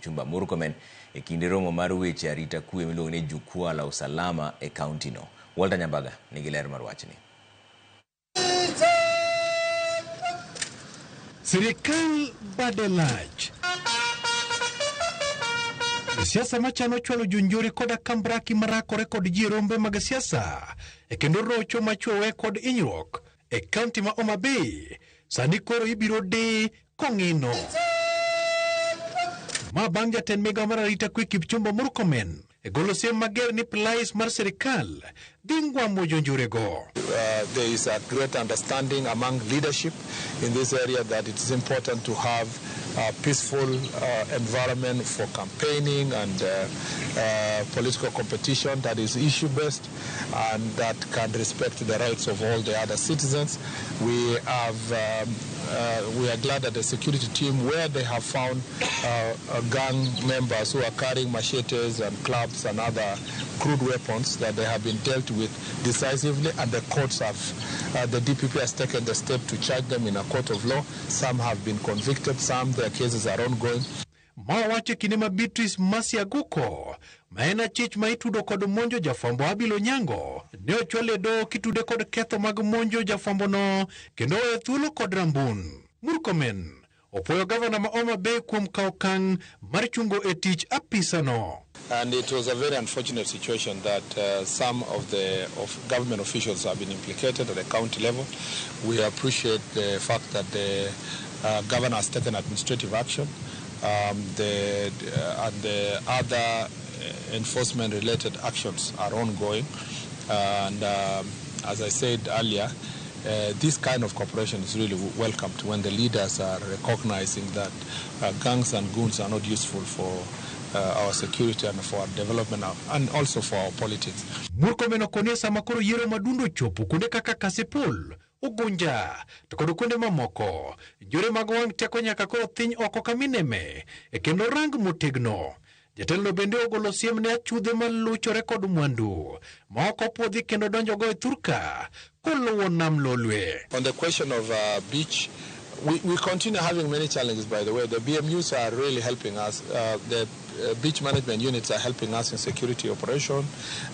Kipchumba Murkomen e kinde romo mar weche arita kwe miluongo ni Jukwaa la Usalama e kaunti no. Walter Nyambaga nigi ler mar wachni. Sirikal bade lach. Josiasa machano chwalo jonjore koda kambraki marakore kod ji e rombe mag siasa e kendo rocho machwowe kod hinyruok e kaunti ma Homa Bay sani koro ibiro di kong'ino. Ma bang' jatend migawo mar arita kwe Kipchumba Murkomen e golo siem mager ni plais mar sirikal dhi ngwamo jonjorego. There is a great understanding among leadership in this area that it is important to have a peaceful environment for campaigning and political competition that is issue-based and that can respect the rights of all the other citizens. We are glad that the security team, where they have found gang members who are carrying machetes and clubs and other crude weapons, that they have been dealt with decisively, and the courts have, the DPP has taken the step to charge them in a court of law. Some have been convicted, some their cases are ongoing. Ma owacho e kinde ma Beatrice Masiaguko ma en achich ma itudo kod monjo jafwambo Abil Onyango ne ochwal e doho kitude kod ketho mag monjo jafwambono kendo oweyo thuolo kod rambun. Murkomen opuoyo gavana ma Homa Bay kuom kawo okang' mar chungo e tich apisano. And it was a very unfortunate situation that some of the government officials have been implicated at the county level. We appreciate the fact that the governor has taken administrative action. And the other enforcement-related actions are ongoing. And as I said earlier, this kind of cooperation is really welcomed when the leaders are recognizing that gangs and goons are not useful for our security and for our development and also for our politics. Murkomen okoni e sama koro yiero madundo ochopo kuonde kaka Kasipul, Ugunja to kod kuonde mamoko. Njore mag wang' teko nyaka koro thiny oko kamineme e kendo rang motegno. Jatelono bende ogolo siem ne achudhe maluchore kod mwandu ma ok opuodhi kendo donjogo e thurka koluwo nam Lolwe. On the question of beach, we continue having many challenges, by the way. The BMUs are really helping us. The beach management units are helping us in security operation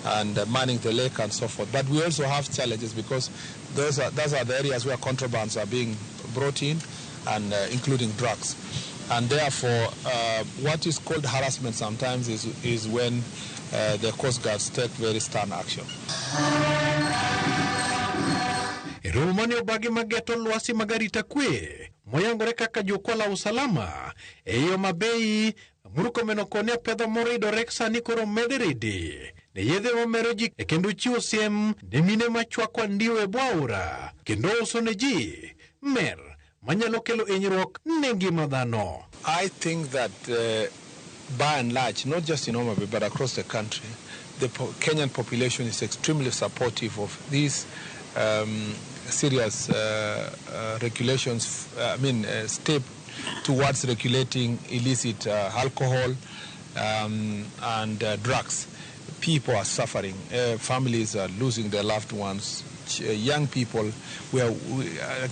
and manning the lake and so forth. But we also have challenges because those are the areas where contrabands are being brought in, and including drugs. And therefore, what is called harassment sometimes is when the Coast Guards take very stern action. E romo mane obagi mageto lwasi mag arita kwe moyangore kaka jukwaa la usalama e yo Homa Bay, Murkomen okoni apedha moridore sani koro med ridi ne yedhe mamero ji e kendo chiwo siem ne mine machwako andiwo e bwo aora kendo uso ne ji mer manyalo kelo hinyruok ne ngima dhano. I think that by and large, not just in Homa Bay, but across the country, the Kenyan population is extremely supportive of these serious regulations, I mean, step towards regulating illicit alcohol and drugs. People are suffering. Families are losing their loved ones. Young people we are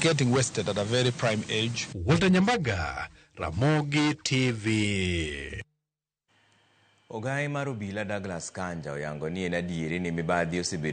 getting wasted at a very prime age. Walter Nyambaga, Ramogi TV. Ogai mar obila Douglas Kanja oyango ni en adieri ni mibadhi osebedo